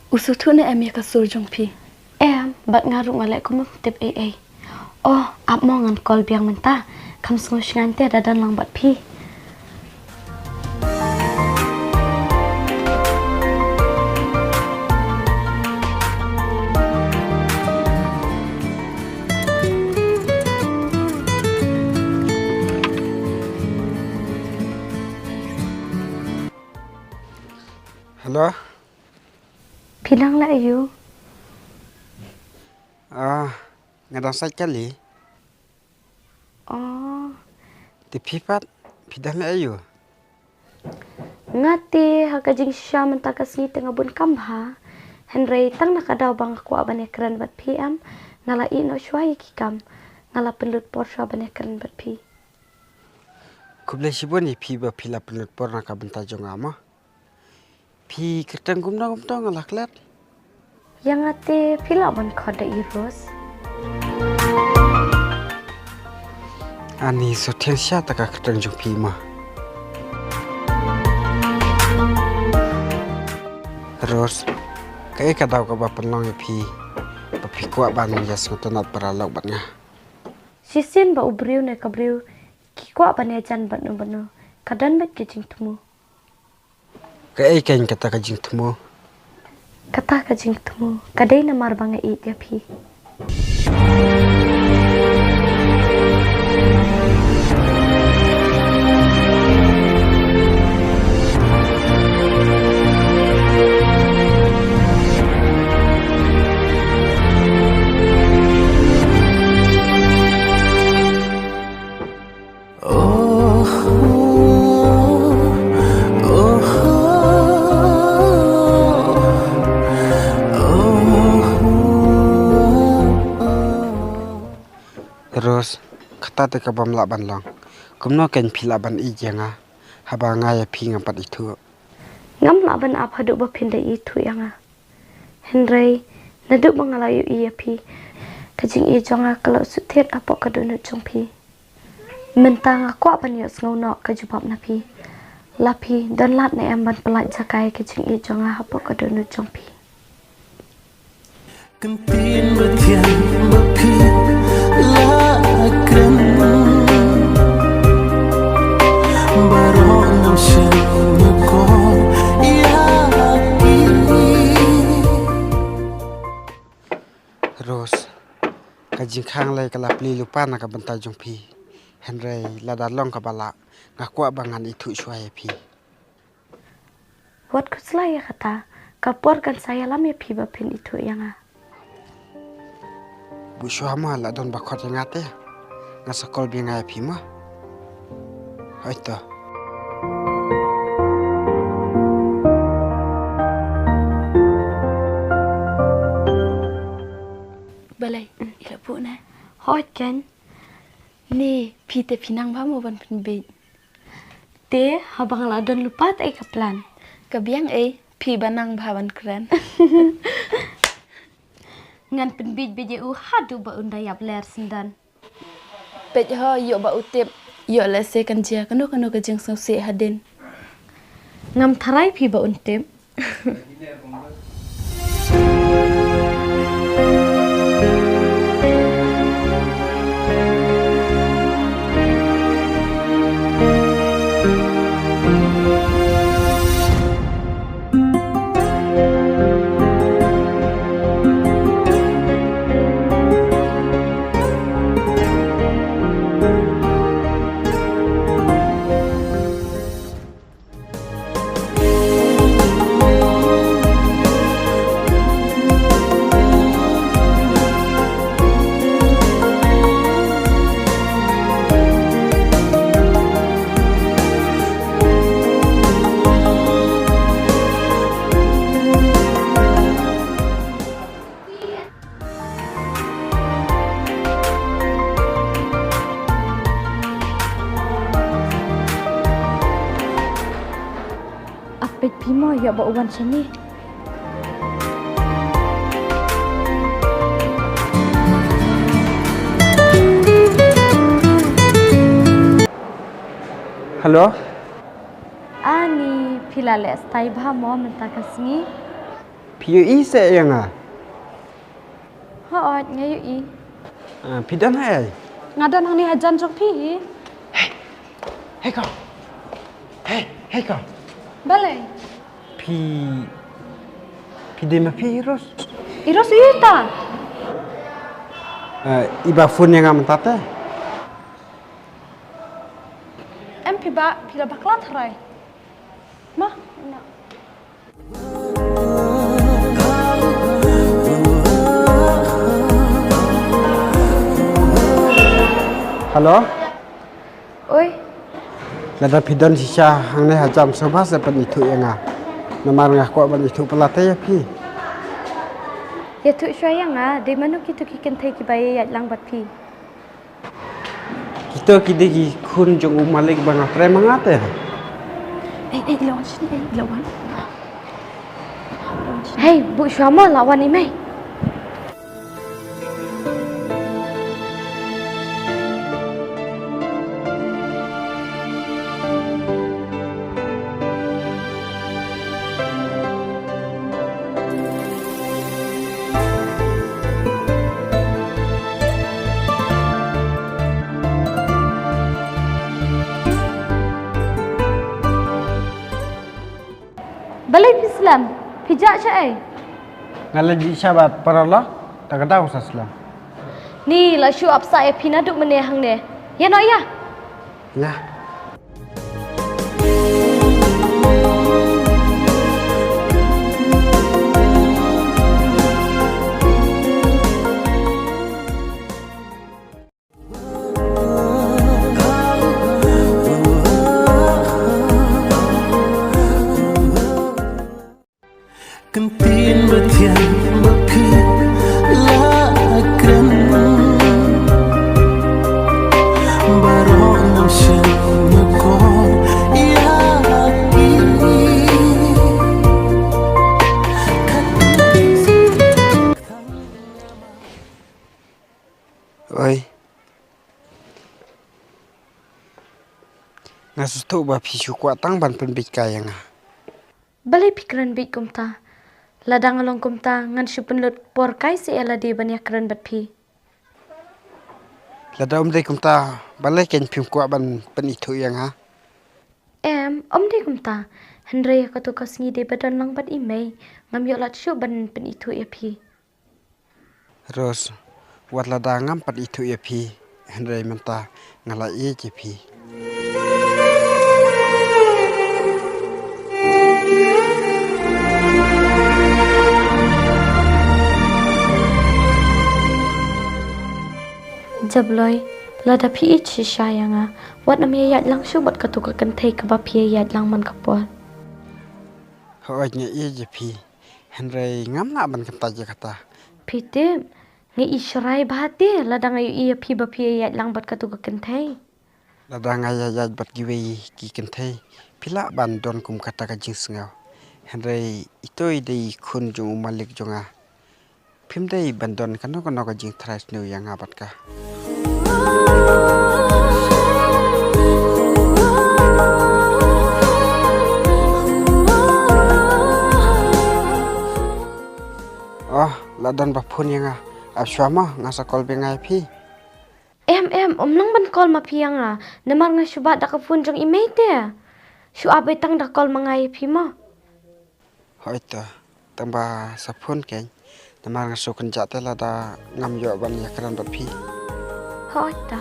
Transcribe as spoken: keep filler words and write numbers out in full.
U sngewthuh ne em ïa ka sur jong phi? Em, bad nga ruh nga leh kumno tip ei ei. Oh, ap mo ngan call biang mynta. Kham sngew shngaiñ te da don lang bad phi. Hello. Phi dang leh aiu? Ah, nga dang sait kali. Oh. Te phi pat, phi dang leh aiu? Nga te ha ka jingshisha mynta ka sngi te nga bun kam bha. Hynrei tang na ka daw ba nga kwah ban ïakren bad phi em, nga la ïeh noh shuwa ïa ki kam. Nga la pynlut por shuwa ban ïakren bad phi. Khublei shibun ïa phi ba phi la pynlut por na ka bynta jong nga mo. Phi kyrteng kumno kumto nga la klet. Ïa nga te phi lah ban khot da i Rose. Ani, so thiang sha ta ka kyrteng jong phi ma. Rose, kaei ka daw kaba pynlong ïa phi ba phi kwah ban ïa sngewtynnat paralok bad nga? Shisien ba u briew ne ka briew ki kwah ban ïajan bad no bad no, ka don bad ka jingthmu. Kaei kein kata ka jingthmu? Kata ka jingthmu ka dei namar ba nga ïeit ïa phi. Rose, kata te ka bym lah ban long. Kumno kein phi lah ban ïeit ïa nga haba nga ïa phi ngam pat ithuh? Ngam lah ban ap haduh ba phin da ithuh ïa nga. Hynrei naduh ba nga la ïohi ïa phi, ka jingïeit jong nga ka la shu thied hapoh ka dohnud jong phi. Mynta nga kwah ban ïohsngew noh ka jubab na phi. La phi don lad ne em ban pyllait jaka ïa ka jingïeit jong nga hapoh ka dohnud jong phi? Kyntien ba thiang ba phi la kren, baroh ngam shym ïakor ïa ki. Rose, ka jingkhanglei ka la plie lypa na ka bynta jong phi. Hynrei lada long kaba lah, nga kwah ba ngan ithuh shuwa ïa phi. Wat khuslai ïa kata, ka por kan sa ïalam ïa phi ba phin ithuh ïa nga. Bud shuwa mo, la don ba khot ïa nga te. Nga sa call biang ïa phi mo. Hooid to. Balei, i la buh ne? Hooid kein. Ni, phi te phi nang bha mo ban pynbieit? Te, haba nga la don lypa te ei ka plan? Ka biang ei, phi ba nang bha ban kren. Ngan pynbieit bieit ïa u haduh ba un da ïap ler syndon. Peit ho, ïoh ba u tip, ïoh lehse kan jia kano kano ka jingsngewsih hadien. Ngam tharai phi ba un tip. Ap peit phi mo, ïoh ba u wan shane. Hello? Ani, phi la leh style bha mo mynta ka sngi. Phi ïohi seh ïa nga? Hooid, nga ïohi. Ah, phi don haei? Nga don hangne hajan jong phi hi. Hei ko. Hei, hei ko. Balei? Phi, phi dei ma phi i Ros? I Ros ïa ita. Ah, iba phone ïa nga mynta te. Em phi ba, phi la bakla tharai. Ma, na. Hello? Oi. Lada phi don shisha hangne hajan sngewbha sa pynithuh ïa nga. Namar nga kwah ban ithuh palat ïa phi. Ïathuh shuwa ïa nga, dei mano kito ki kynthei kiba ïaid lang bad phi. Kito ki dei ki khun jong u malik ba nga trei ma nga te. Ei, ei, la wan sini, ei, la wan. Hei, buh shuwa mo, la wan i mei. Balei phi slem? Phi jah shaei? Nga la jied shah bad paralok, ta ka daw sa slem. Ni la shu ap sah ïa phi naduh mynne hangne. Ïa noh ïa. Ïa. Ktien ba thiang ba phi la kren. Baroh ngam shem na ko ïa ki. Oi. Nga sngewthuh ba phi shu kwah tang ban pynbeit kai ïa nga. Balei phi kren beit kumta? Lada nga long kumta ngan shu pynlut por kai seh ïa lade ban ïakren bad phi. Lada ym dei kumta balei kein phim kwah ban pynithuh ïa nga? Em, ym dei kumta. Hynrei ha kato ka sngi dei ba don lang bad i mei, ngam ïoh lad shuh ban pynithuh ïa phi. Ros, wat lada ngam pat ithuh ïa phi, hynrei mynta nga la ïeit ïa phi. Jabloi, lada phi ïeit shisha ïa nga, wat nym ïaid lang shuh bad kato ka kynthei kaba phi ïaid lang man ka por. Hooid, nga ïeit ïa phi. Hynrei ngam lah ban kyntait ïa kata. Phi tip, nga i shrai bha te lada nga ïohi ïa phi ba phi ïaid lang bad katu ka kynthei. Lada nga ïaid bad kiwei ki kynthei, phi lah ban don kum kata ka jingsngew. Hynrei ito i dei i khun jong u malik jong nga. Phim dei ban don kano kano ka jingtharai sniew ïa nga bad ka. Oh, la don ba phone ïa nga. Ap shuwa mo, nga sa call biang ïa phi. Em, em, ym long ban call ma phi ïa nga. Namar nga shu bat da ka phone jong i mei te. Shu ap beit tang da call ma nga ïa phi mo. Hooid to, tang ba sa phone kein. Namar nga shu kynjah te lada ngam ïoh ban ïakren bad phi. Hooid to.